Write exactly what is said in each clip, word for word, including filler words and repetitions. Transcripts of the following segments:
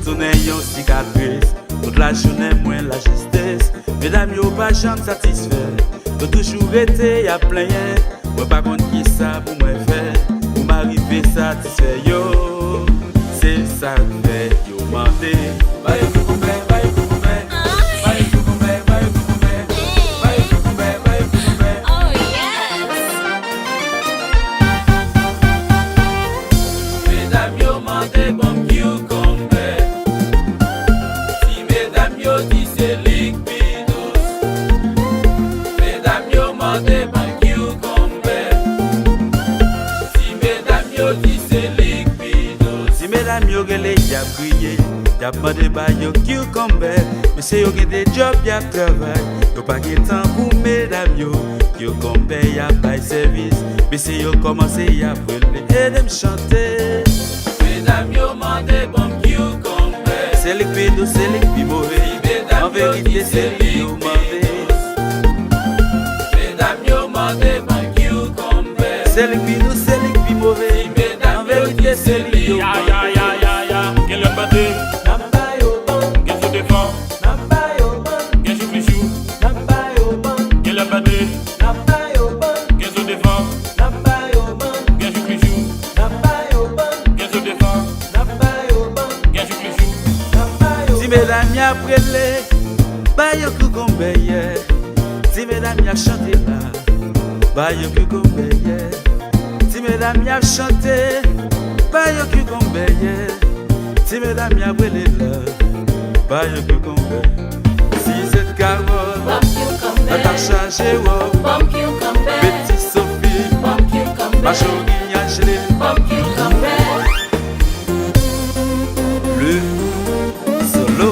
Tounen yon sikatris. Tout lajounen mwen lajistis. Medam yo pa janm satisfè. Yo toujou rete y ap plenyen. Mwen pa konn kisa pou mwen fè pou m arive satisfè yo. Se sa k fè yo mande. Ba yo koukoumè, ba yo koukoumè. Ba yo koukoumè, ba yo koukoumè. Ba yo koukoumè, ba yo koukoumè. Oh, yes! Medam yo mande ban m cucumber. Si medam yo di se li k pi dous. Medam yo mande ban m cucumber. Si medam yo di se li k pi dous. Si medam yo rele, y ap kriye, y ap mande ba yo cucumber. Mesye yo gen de djòb, y ap travay, yo pa gen tan pou medam yo. Cucumber y ap bay sèvis. Mesye yo kòmanse, y ap rele, ede m chante. Medam yo mande ban m cucumber. Se li k pi dous, se li k pi move. An verite, se li yo mande. Medam yo mande ban m cucumber. Se li k pi dous, se li k pi move. An verite, se li yo mande. Ya, ya, ya, ya, ya. Gen lè m bate. N ap ba yo ban. Gen jou defan. N ap ba yo ban. Gen jou pli jou. N ap ba yo ban. Gen lè m bate. N ap ba yo ban. Gen jou defan. N ap ba yo ban. Gen jou pli jou. N ap ba yo ban. Gen jou defan. N ap ba yo ban. Gen jou pli jou. N ap ba yo ban. Ti medam y ap rele, ba yo cucumber, yeah. Ti medam y ap chante la, ba yo cucumber, yeah. Ti medam y ap chante, ba yo cucumber, yeah. Ti medam y ap rele la, ba yo cucumber. Sizèt, kawòt, Natacha, Jewòm, Beti, Sofi, Majori, Angeline. Le solo.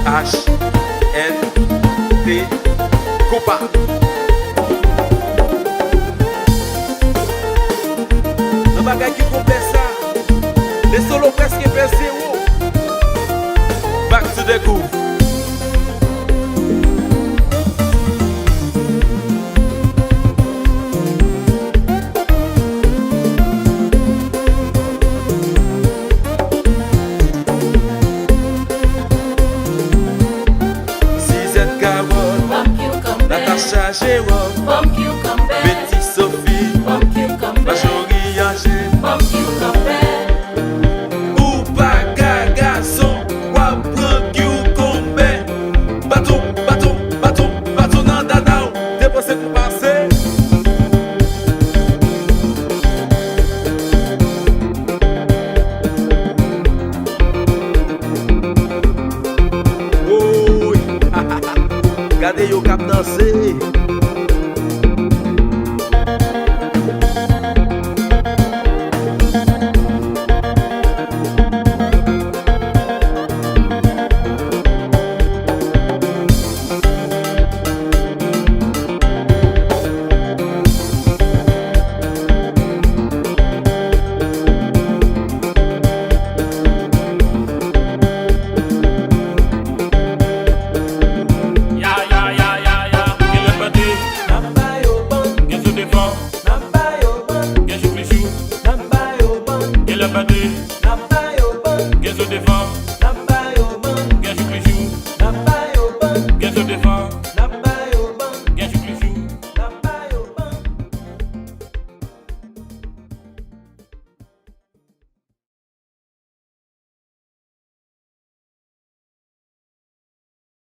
H N T Konpa. Nan bagay ki konplè sa, le solo prèske fè zewo. Back to the groove. Sizèt, kawòt, Natacha, Jewòm, Beti, Sofi, Majori, Angeline. Ou pa ka gason, w ap pran cucumber. Baton, baton, baton, baton nan dada w. Depanse pou pase. Woy. Gade yo k ap danse.